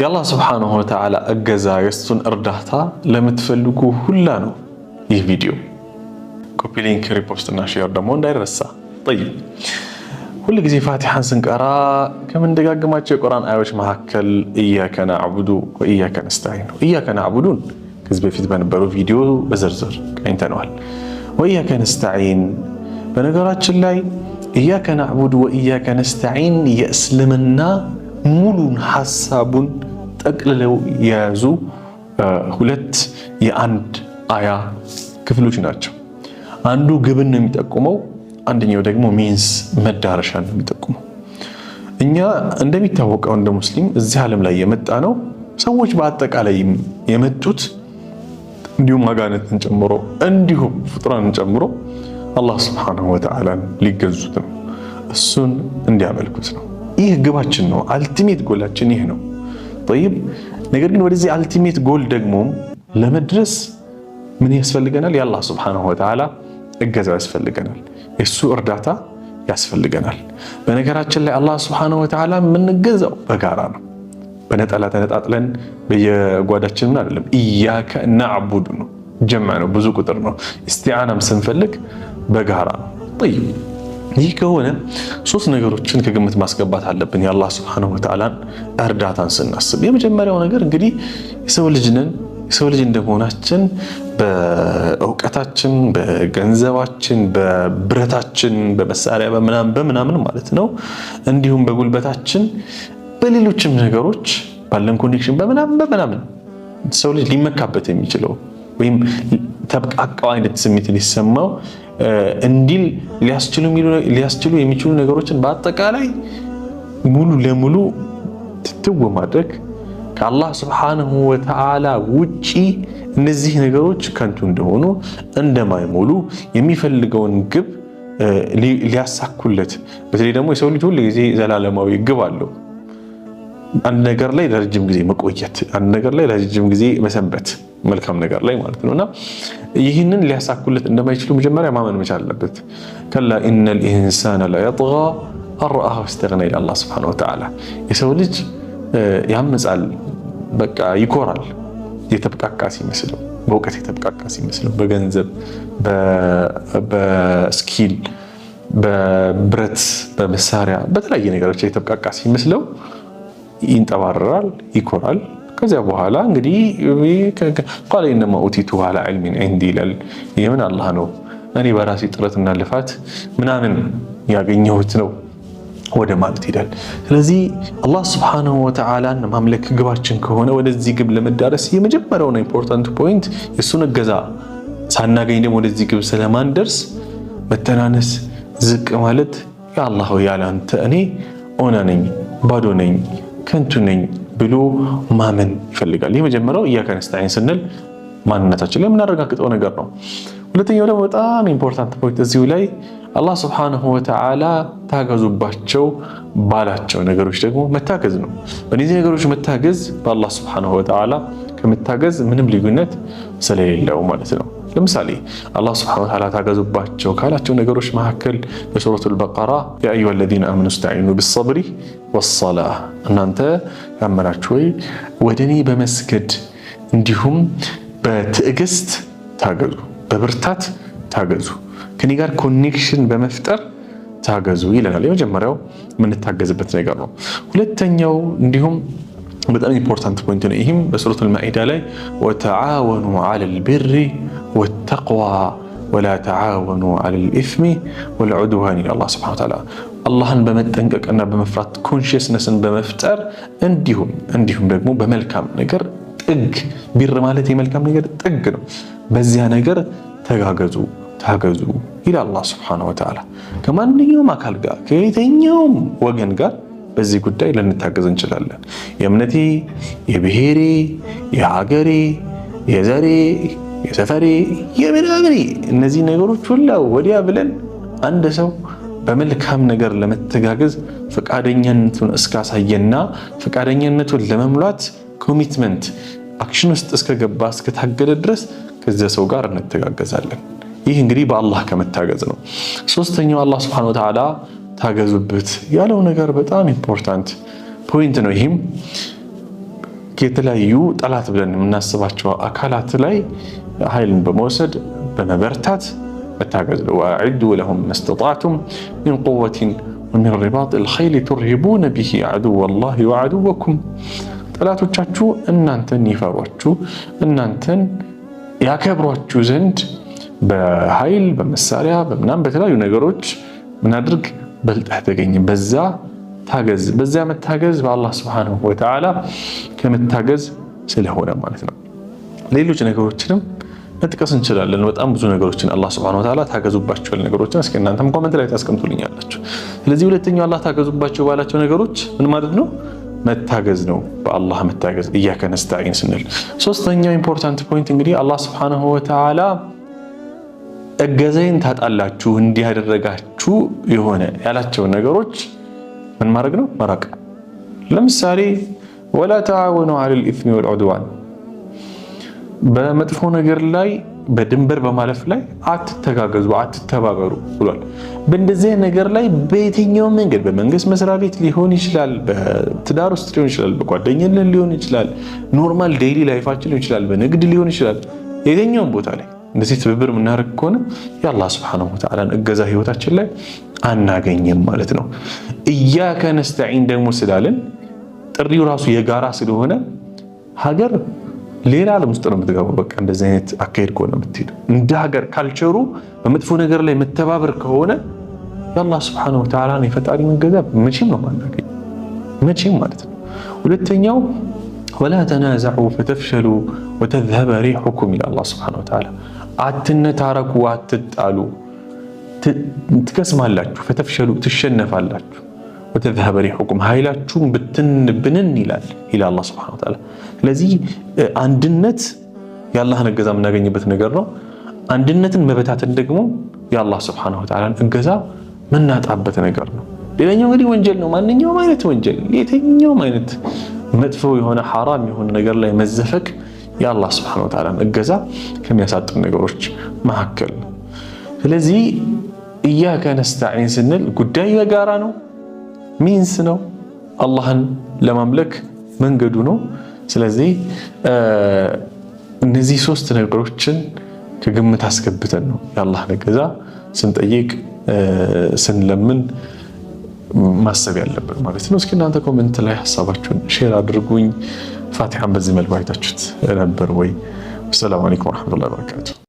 የአላህ سبحانه وتعالى እገዛ፣ የእሱን እርዳታ ለምትፈልጉ ሁላ ነው ይህ ቪዲዮ። Copy link፣ repost እና share ደግሞ እንዳይረሳ። طيب፣ ሁል ጊዜ ፋቲሓን ስንቀራ ከምንደጋግማቸው የቁርአን አዮች መካከል إياك نعبد وإياك نستعين ነው። إياك نعبد ን ከዚህ በፊት በነበረው ቪዲዮ በዝርዝር ቃኝተነዋል። وإياك نستعين፣ በነገራችን ላይ إياك نعبد وإياك نستعين የእስልምና ሙሉን ሐሳቡን ጠቅልለው የያዙ ሁለት የአንድ አያ ክፍሎች ናቸው። አንዱ ግብን ነው የሚጠቁመው፣ አንደኛው ደግሞ means መዳረሻ ነው የሚጠቁመው። እኛ እንደሚታወቀው እንደ ሙስሊም እዚህ ዓለም ላይ የመጣ ነው፣ ሰዎች በአጠቃላይ የመጡት፣ እንዲሁም አጋንንትን ጨምሮ እንዲሁም ፍጡራንን ጨምሮ አላህ سبحانه وتعالى ን ሊገዙት ነው፣ እሱን እንዲያመልኩት ነው። ይህ ግባችን ነው። Ultimate goal ኣችን ይህ ነው። طيب፣ ነገር ግን ወደዚህ ultimate goal ደግሞ ለመድረስ ምን ያስፈልገናል? የአላህ سبحانه وتعالى እገዛ ያስፈልገናል። የእሱ እርዳታ ያስፈልገናል። በነገራችን ላይ አላህ سبحانه وتعالى የምንገዛው በጋራ ነው። በነጠላ ተነጣጥለን በየጓዳችን ምን አይደለም። إياك نعبد ነው፣ ጀምዕ ነው፣ ብዙ ቁጥር ነው። እስቲዓናም ስንፈልግ በጋራ ነው። طيب፣ ይህ ከሆነ ሶስት ነገሮችን ከግምት ማስገባት አለብን የአላህ سبحانه وتعالى ን እርዳታን ስናስብ። የመጀመሪያው ነገር እንግዲህ የሰው ልጅ ነን። የሰው ልጅ እንደመሆናችን በእውቀታችን፣ በገንዘባችን፣ በብረታችን፣ በመሳሪያ፣ በምናምን በምናምን ማለት ነው፣ እንዲሁም በጉልበታችን፣ በሌሎችም ነገሮች፣ ባለን connection፣ በምናምን በምናምን ሰው ልጅ ሊመካበት የሚችለው ወይም ተብቃቃው አይነት ስሜት ሊሰማው እንዲል ሊያስችሉ የሚችሉ ነገሮችን በአጠቃላይ ሙሉ ለሙሉ ትትው ማድረግ፣ ከአላህ سبحانه وتعالى ውጪ እነዚህ ነገሮች ከንቱ እንደሆኑ፣ እንደማይሞሉ፣ የሚፈልገውን ግብ ሊያሳኩለት፣ በተለይ ደግሞ የሰው ልጅ ሁል ጊዜ ዘላለማዊ ግብ አለው። አንድ ነገር ላይ ለረጅም ጊዜ መቆየት፣ አንድ ነገር ላይ ለረጅም ጊዜ መሰንበት፣ መልካም ነገር ላይ ማለት ነው። እና ይህንን ሊያሳኩለት እንደማይችሉ መጀመሪያ ማመን መቻል አለበት። كلا إن الإنسان ليطغى أن رآه استغنى ይላል አላህ سبحانه وتعالى። የሰው ልጅ ያምጻል፣ በቃ ይኮራል። የተብቃቃ ሲመስለው፣ በእውቀት የተብቃቃ ሲመስለው፣ በገንዘብ፣ በ skill፣ በብረት፣ በመሳሪያ፣ በተለያየ ነገሮች የተብቃቃ ሲመስለው ይንጠባረራል፣ ይኮራል። ከዚያ በኋላ እንግዲህ قال إنما أوتيته على علم عندي ይላል። የምን አላህ ነው፣ እኔ በራሴ ጥረትና ልፋት ምናምን ያገኘሁት ነው ወደ ማለት ይሄዳል። ስለዚህ አላህ سبحانه وتعالى ን ማምለክ ግባችን ከሆነ ወደዚህ ግብ ለመዳረስ የመጀመሪያውን important point የእሱን እገዛ ሳናገኝ ደግሞ ወደዚህ ግብ ስለማንደርስ መተናነስ፣ ዝቅ ማለት፣ የአላህ ያለ አንተ እኔ ኦና ነኝ፣ ባዶ ነኝ፣ ከንቱ ነኝ ብሎ ማመን ይፈልጋል። የመጀመሪያው إياك نستعين ስንል ማንነታችን ላይ የምናረጋግጠው ነገር ነው። ሁለተኛው ደግሞ በጣም important point እዚሁ ላይ አላህ سبحانه وتعالى ታገዙባቸው ባላቸው ነገሮች ደግሞ መታገዝ ነው። በእነዚህ ነገሮች መታገዝ በአላህ سبحانه وتعالى ከመታገዝ ምንም ልዩነት ስለሌለው ማለት ነው። ለምሳሌ አላህ سبحانه وتعالى ታገዙባቸው ካላቸው ነገሮች መካከል በሱረቱል በቀራ يا أيها الذين آمنوا استعينوا بالصبر والصلاة፣ እናንተ ያመናችሁ ወይ ወደ እኔ በመስገድ እንዲሁም በትዕግስት ታገዙ፣ በብርታት ታገዙ፣ ከኔ ጋር connection በመፍጠር ታገዙ ይለናል። የመጀመሪያው የምንታገዝበት ነገር ነው። ሁለተኛው እንዲሁም በጣም important point ነው። ይህም በሱረቱል ማኢዳ ላይ وتعاونوا على البر والتقوى ولا تعاونوا على الإثم والعدوان ይላል አላህ سبحانه وتعالى። አላህን በመጠንቀቅና በመፍራት consciousness ን በመፍጠር እንዲሁም ደግሞ በመልካም ነገር ጥግ፣ بر ማለት የመልካም ነገር ጥግ ነው። በዚያ ነገር ተጋገዙ፣ ታገዙ ይላል አላህ سبحانه وتعالى። ከማንኛውም አካል ጋር፣ ከየትኛውም ወገን ጋር በዚህ ጉዳይ ልንታገዝ እንችላለን። የእምነቴ፣ የብሔሬ፣ የሀገሬ፣ የዘሬ፣ የሰፈሬ፣ የምናምኔ እነዚህ ነገሮች ሁላ ወዲያ ብለን አንድ ሰው በመልካም ነገር ለመተጋገዝ ፈቃደኛነቱን እስካሳየና ፈቃደኛነቱን ለመሙላት commitment action ውስጥ እስከገባ፣ እስከታገለ ድረስ ከዚያ ሰው ጋር እንተጋገዛለን። ይህ እንግዲህ በአላህ ከመታገዝ ነው። ሶስተኛው አላህ سبحانه وتعالى ታገዙበት ያለው ነገር በጣም important point ነው። ይህም የተለያዩ ጠላት ብለን የምናስባቸው አካላት ላይ ኃይልን በመውሰድ በመበርታት መታገዝ ነው። وأعدوا لهم ما استطعتم من قوة ومن رباط الخيل ترهبون به عدو الله وعدوكم። ጠላቶቻችሁ እናንተን ይፈሯችሁ እናንተን ያከብሯችሁ ዘንድ በኃይል፣ በመሳሪያ፣ በምናምን በተለያዩ ነገሮች ምናድርግ፣ በልጠህ ተገኝ፣ በዛ ታገዝ። በዚያ መታገዝ በአላህ سبحانه وتعالى ከመታገዝ ስለሆነ ማለት ነው። ሌሎች ነገሮችንም መጥቀስ እንችላለን። በጣም ብዙ ነገሮችን አላህ سبحانه وتعالى ታገዙባቸው ነገሮችን እስኪ እናንተም comment ላይ ታስቀምጡልኛላችሁ። ስለዚህ ሁለተኛው አላህ ታገዙባቸው ባላቸው ነገሮች ምን ማለት ነው? መታገዝ ነው። በአላህ መታገዝ إياك نستعين ስንል። ሶስተኛው important point እንግዲህ አላህ سبحانه وتعالى እገዛዬን ታጣላችሁ እንዲህ ያደረጋችሁ የሆነ ያላቸውን ነገሮች ምን ማድረግ ነው? መራቅ። ለምሳሌ ولا تعاونوا على الإثم والعدوان፣ በመጥፎ ነገር ላይ በድንበር በማለፍ ላይ አትተጋገዙ፣ አትተባበሩ ብሏል። በእንደዚህ ነገር ላይ በየትኛውም መንገድ በመንግስት መስሪያ ቤት ሊሆን ይችላል፣ በትዳር ውስጥ ሊሆን ይችላል፣ በጓደኝነት ሊሆን ይችላል፣ normal daily life ኣችን ሊሆን ይችላል፣ በንግድ ሊሆን ይችላል። የትኛውም ቦታ ላይ እንደዚህ ትብብር የምናደርግ ከሆነ የአላህ سبحانه وتعالى ን እገዛ ህይወታችን ላይ አናገኝም ማለት ነው። إياك نستعين ደግሞ ስላልን ጥሪው ራሱ የጋራ ስለሆነ ሀገር ሌላ ዓለም ውስጥ ነው የምትገባው። በቃ እንደዚህ አይነት አካሄድ ከሆነ የምትሄዱ እንደ ሀገር culture ኡ በመጥፎ ነገር ላይ መተባበር ከሆነ የአላህ سبحانه وتعالى የፈጣሪን እገዛ መቼም ነው ማናገኝ፣ መቼም ማለት ነው። ሁለተኛው ولا تنازعوا فتفشلوا وتذهب ريحكم ይላል አላህ سبحانه وتعالى። አትነታረኩ፣ አትጣሉ፣ ትከስማላችሁ። فتفشلوا ትሸነፋላችሁ። وتذهب ريحكم ኃይላችሁም ብትን ብንን ይላል ይላል አላህ سبحانه وتعالى። ስለዚህ አንድነት የአላህን እገዛ የምናገኝበት ነገር ነው። አንድነትን መበታተን ደግሞ የአላህ سبحانه وتعالى ን እገዛ ምናጣበት ነገር ነው። ሌላኛው እንግዲህ ወንጀል ነው። ማንኛውም አይነት ወንጀል፣ የትኛውም አይነት መጥፎ የሆነ ሐራም የሆነ ነገር ላይ መዘፈቅ የአላህ سبحانه وتعالى ን እገዛ ከሚያሳጡን ነገሮች መካከል ነው። ስለዚህ إياك نستعين ስንል ጉዳዩ የጋራ ነው፣ means ነው፣ አላህን ለማምለክ መንገዱ ነው። ስለዚህ እነዚህ ሶስት ነገሮችን ከግምት አስገብተን ነው የአላህን እገዛ ስንጠይቅ ስንለምን ማሰብ ያለብን ማለት ነው። እስኪ እናንተ comment ላይ ሀሳባችሁን share አድርጉኝ። ፋቲሐን በዚህ መልኩ አይታችሁት ነበር ወይ? السلام عليكم ورحمة الله وبركاته።